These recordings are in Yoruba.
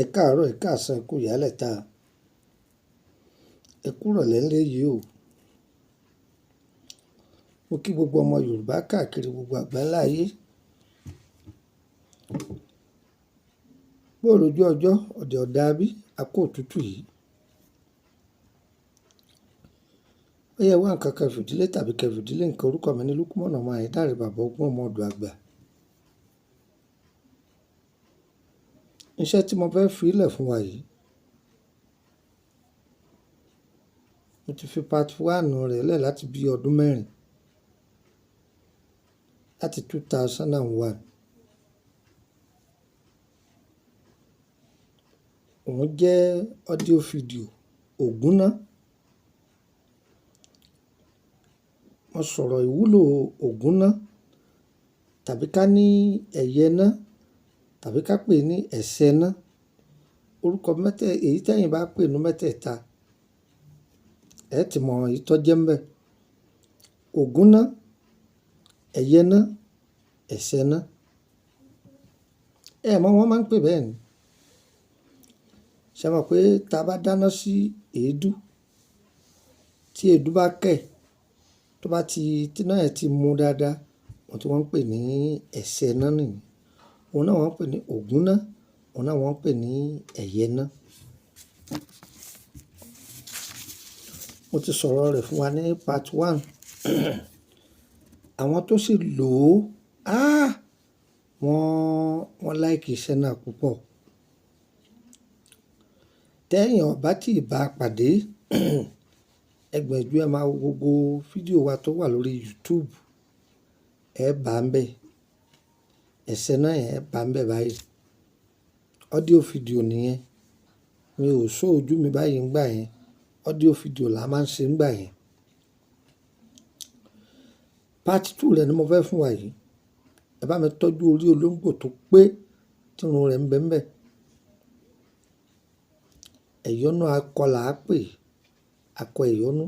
Ẹ káàárọ̀, ẹ̀ káàsán, ẹ kú ìyálẹ̀ta. Ẹ kú ìrọ̀lẹ́ ńlé yìí o. Mo kí gbogbo ọmọ Yorùbá káàkiri gbogbo àgbáńlá ayé. Bóo lójú ọjọ́, ọ̀dẹ̀ ọ̀dà bí, a kú òtútù yìí. Ó yẹ wá nǹkan kan fìdílé tàbí kẹ fìdílé nǹkan. Orúkọ mi ni Lúkúmọ̀nà ọmọ Àyádáre, bàbá ọgbọ́n ọmọ ọ̀dọ̀ àgbà. Iṣẹ́ tí mo fẹ́ fi lẹ̀ fún wa yìí, mo ti fi part one rẹ̀ lẹ̀ láti bí ọdún mẹ́rin, láti 2001. Òun jẹ́ audio video ògúnná. Mo sọ̀rọ̀ ìwúlò ògúnná tàbí ká ní ẹ̀yẹná tàbí ká pè ní ẹ̀sẹ̀ná. Orúkọ mẹ́tẹ̀ èyí tẹ̀yin bá pè ní mẹ́tẹ̀ẹ̀ta, ẹ ti mọ èyí tó jẹ́ ńbẹ̀. Ògúnná, ẹ̀yẹná, ẹ̀sẹ̀ná. Ẹ mọ̀ wọ́n máa ń pè bẹ́ẹ̀ ni. Ṣé ẹ mọ̀ pé tí a bá dáná sí èédú, tí èédú bá kẹ̀, tó bá ti, tí iná ẹ̀ ti mú dáadáa, ohun tí wọ́n ń pè ní ẹ̀sẹ̀ná nìyí. Òun náà wọ́n ń pè ní ògúnná, òun náà wọ́n ń pè ní ẹ̀yẹná. Mo ti sọ̀rọ̀ rẹ̀ fún wa ní part one. Àwọn tó sì lò ó, wọ́n like iṣẹ́ náà púpọ̀. Tẹ́yàn bá tí ì bá pàdé, ẹ gbìyànjú ẹ máa wo gbogbo fídíò wa tó wà lórí YouTube. Ẹ bá ń bẹ̀. Ẹ̀sẹ̀ná yẹn ẹ bá ń bẹ̀ báyìí. Audio video nìyẹn. Mi ò show ojú mi báyìí nígbà yẹn. Audio video là máa ń ṣe nígbà yẹn. Part two rẹ̀ ni mo fẹ́ fún wa yìí. Ẹ bá mi tọ́jú orí olóńgbò tó pé tí irun rẹ̀ ń bẹ ńbẹ̀. Ẹ̀yọ́nú akọ là á pè, akọ ẹ̀yọ́nú.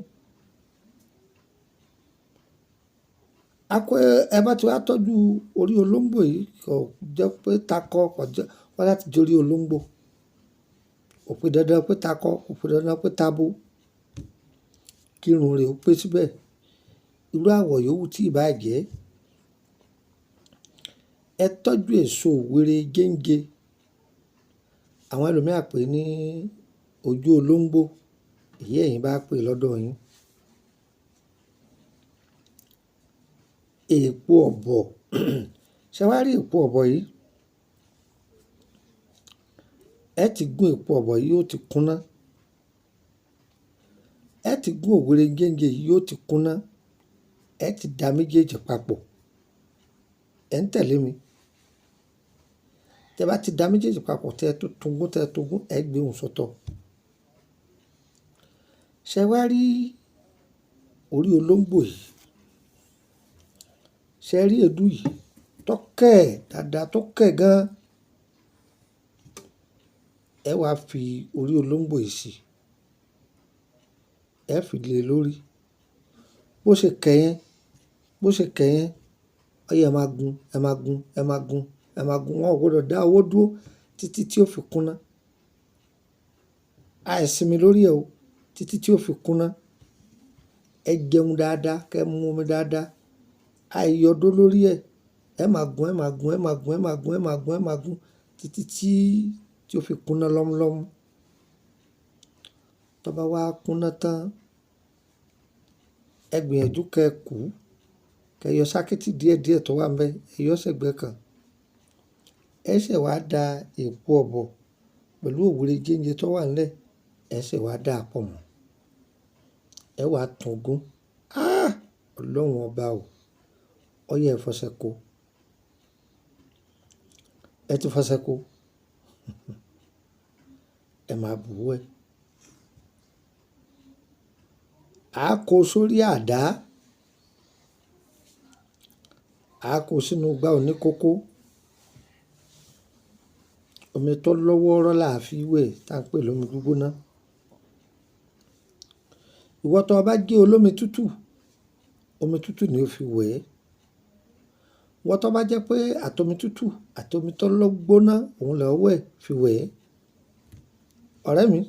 Akọ ẹ bá ti wá tọ́jú orí olóńgbò yìí, kò jẹ́ pé takọ, kò jẹ́ wọ́n láti jẹ́ orí olóńgbò. Kò pé dandan pé takọ, kò pé dandan pé tabo. Kí irun rẹ̀ ó pé síbẹ̀. Irú àwọ̀ yòówù tí ì bá jẹ́. Ẹ tọ́jú èso òwere géńgé. Àwọn ẹlòmíràn pè ní ojú olóńgbò. Èyí ẹ̀yin bá pè lọ́dọ̀ yín. Èpo ọ̀bọ̀. Ṣé wàá rí èpo ọ̀bọ̀ yìí? Ẹ ti gún èpo ọ̀bọ̀ yìí, yóò ti kúnná. Ẹ ti gún òwere géńgé yìí, yóò ti kúnná. Ẹ ti da méjèèjì papọ̀. Ẹ ń tẹ̀lé mi. Tẹ bá ti da méjèèjì papọ̀, tẹ tó tún gún, tẹ tó gún, ẹ gbé òun sọ́tọ̀. Ṣé wàá rí orí olóńgbò yìí? Ṣé rí èédú yìí tó kẹ̀ dáadáa, tó kẹ̀ gan? Ẹ wá fi orí olóńgbò yìí sí. Ẹ fi lé lórí. Bó ṣe kẹ̀ yẹn, bó ṣe kẹ̀ yẹn, ó yẹ ẹ máa gún, ẹ máa gún, ẹ máa gún, ẹ máa gún. Wọn ò gbọdọ̀ dá owó dúró títí tí ó fi kúnná. Àìsimi lórí ẹ o, títí tí ó fi kúnná. Ẹ jẹun dáadáa, kẹ mú omi dáadáa. Àìyọdó lórí ẹ. Ẹ máa gún, ẹ máa gún, ẹ máa gún, ẹ máa gún, ẹ máa gún, ẹ máa gún títí tí ó fi kúnná lọ́múlọ́mú. Tó bá wá kúnná tán, ẹ gbìyànjú kẹ kú, kẹ yọ sákítì díẹ̀díẹ̀ tó wà níbẹ̀, ẹ yọ sẹ́gbẹ̀ẹ́ kan. Ẹ ṣẹ̀ wá da èpo ọ̀bọ̀ pẹ̀lú òwere géńgé tó wà nílẹ̀, ẹ ṣẹ̀ wá dà pọ̀ mọ́. Ẹ wá tún gún. Ọlọ́run ọba o. Ó yẹ ẹ fọṣẹ kó. Ẹ ti fọṣẹ kó. Ẹ máa bù ú ẹ. A kó sórí àdá. A kó sínú igbá oníkókó. Omi tó lọ́wọ́rọ́ là á fi wẹ̀ tá ń pè lómi gbígbóná. Ìwọ tó bá jẹ́ olómi tútù, omi tútù ni ó fi wẹ̀ ẹ́. Ìwọ tó bá jẹ́ pé àti omi tútù àti omi tó lọ́ gbóná, òun lọ wẹ̀ fi wẹ̀ ẹ́. Ọ̀rẹ́ mi,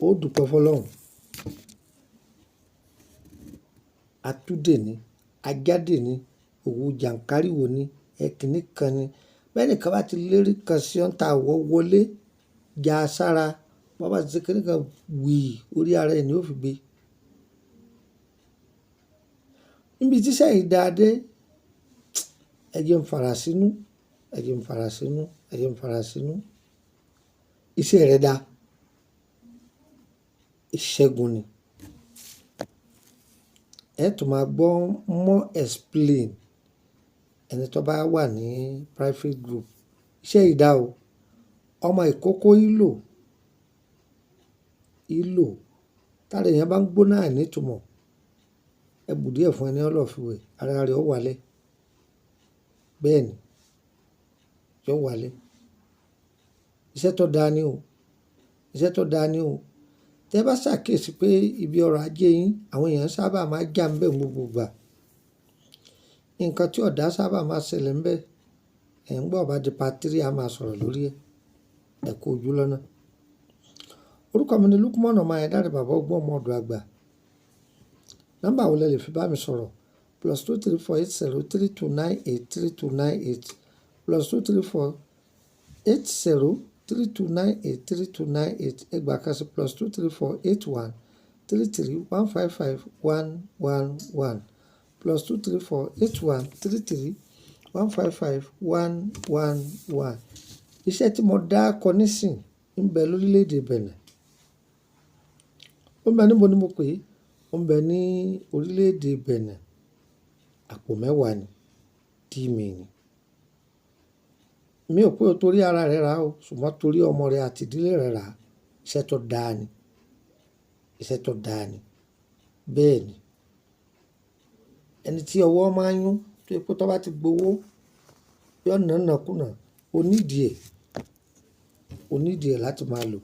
ó dúpẹ́ fọlọ́run. Atúndè ni, ajádè ni, òwú jàǹkáríwò ni, ẹ̀kíní kan ni. Bẹ́ẹ̀ nìkan bá ti lérí kan sí ọ́n ta àwọ̀ wọlé, já sára, bó bá ti ṣe kíní kan wì, orí ara ẹ ni ó fi gbé. Níbi tí iṣẹ́ yìí dáa dé, ẹ jẹ́ n fara sínú, ẹ jẹ́ n fara sínú, ẹ jẹ́ n fara sínú. Iṣẹ́ rẹ̀ dá. Ìṣẹ́gun ni. Ẹ tún máa gbọ́ more explain ẹni tó bá wà ní private group. Iṣẹ́ yìí dá o. Ọmọ ìkókó ìlò, ìlò. Tára èèyàn bá ń gbóná àìní ìtumọ̀, ẹ bù díẹ̀ fún ẹni ó lọ fi wẹ̀, ara rẹ̀ ó wálẹ̀. Bẹ́ẹ̀ ni, yóò wálẹ̀. Iṣẹ́ tó dáa ni o. Iṣẹ́ tó dáa ni o. Tẹ bá ṣàkíyèsí pé ibi ọrọ̀ ajé yín, àwọn èèyàn sábà máa ń jà níbẹ̀ gbogbo ìgbà. Nǹkan tí ọ̀dà sábà máa ń ṣẹlẹ̀ níbẹ̀, ẹ̀ ń gbọ́ bá di part three a máa sọ̀rọ̀ lórí ẹ̀. Ẹ kú ojú lọ́nà. Orúkọ mi ni Lukman ọmọ Ayédáre, bàbá ọgbọ́n ọmọ ọ̀dọ̀ àgbà. Nọ́mbà wo lẹ lè fi bá mi sọ̀rọ̀? +234 80 3298 3298, +234 80 3298 3298. Ẹ gbà kan sí +234 81 33 155 111, +234 81 33 155 111. Iṣẹ́ tí mo dá kọ nísìn ń bẹ lórílẹ̀ èdè Benin. Ó ń bẹ níbo ni mo pè é? Ó ń bẹ ní orílẹ̀ èdè Benin. Àpò mẹ́wàá ni, dí mi ni. Mi ò pé o torí ara rẹ rà o, ṣùgbọ́n torí ọmọ rẹ àti ìdílé rẹ rà. Iṣẹ́ tó dáa ni. Iṣẹ́ tó dáa ni. Bẹ́ẹ̀ ni. Ẹni tí ọwọ́ máa ń yún, tó jẹ́ pé tó bá ti gbowó, yóò ná ìnákúnà. Ó need ẹ̀, ó need ẹ̀ láti máa lò.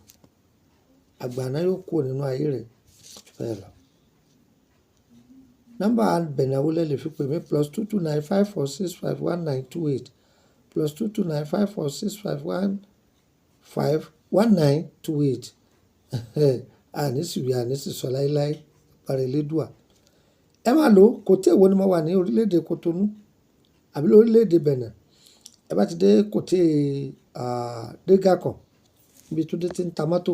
Àgbàná yóò kúrò nínú ayé rẹ̀. Bẹ́ẹ̀ lọ. Nọ́mbà Benin wo lẹ lè fi pè mí? +229 54 65 19 28, +229 54 65 15 19 28. Àní sì wí, àní sì sọ láíláí. Agbára Elédùà. Ẹ máa lò ó. Kòtè wo ni mo wà ní orílẹ̀ èdè Cotonou àbí lórílẹ̀ èdè Benin. Ẹ bá ti dé kòtè, Dégákàn, níbi Túndé tí ń ta mọ́tò,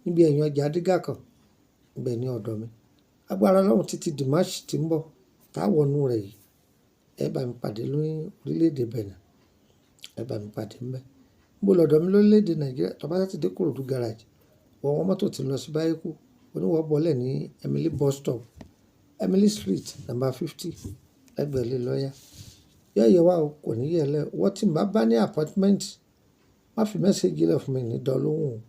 níbi ẹ̀yìn ọjà Dégákàn, ibẹ̀ ni ọ̀dọ̀ mi. Agbára Ọlọ́run títí di March tí ń bọ̀, tá wọnú rẹ̀ yìí. Ẹ bá mi pàdé ní orílẹ̀ èdè Benin. Ẹ bá mi pàdé níbẹ̀. Níbo lọ̀dọ̀ mi lórílẹ̀ èdè Nàìjíríà? Tó bá ti dé Ikorodu garage, wọ wọ mọ́tò tí ń lọ sí Báyíkú, oníwọ̀ bọ́lẹ̀ ní Emily bus stop, Emily Street, number 50, lẹ́gbẹ̀ẹ́ ilé lawyer. Yẹ́ yẹ wá o, kò ní yẹ lẹ́. Ìwọ tí ń bá bá ní appointment, má fi message lẹ̀ fún mi ní dán lóhùn o.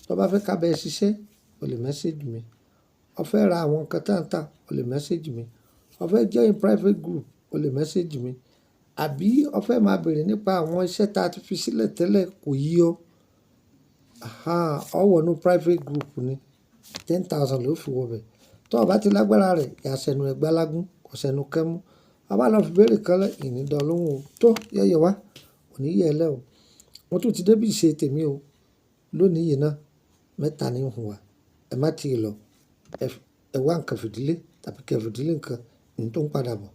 Tó bá fẹ́ ká bá ẹ ṣiṣẹ́, o lè message mi. O fẹ́ ra àwọn nǹkan tá ń tà, o lè message mi. O fẹ́ join private group, o lè message mi. Àbí o fẹ́ máa bèèrè nípa àwọn iṣẹ́ ta ti fi sílẹ̀ tẹ́lẹ̀ kò yé ọ. Aha, ọ wọ inú private group ni. 10,000 ló fi wọ bẹ̀. Tó o bá ti lágbára rẹ̀, yà sẹ́nu ẹ gbálágún, kò sẹ́nu kẹ́mú. A bá lọ fi ìbéèrè kan lẹ̀, ìní dán lóhùn o. Tó yẹ wá, kò ní yẹ lẹ́ o. Mo tún ti dé bí ìṣe tèmi o. Lónìí yìí ná, mẹ́ta ní ń hùwà. Ẹ má tí ì lọ. Ẹ wá nǹkan fìdílé tàbí kí ẹ fìdílé nǹkan, n tó ń padà bọ̀.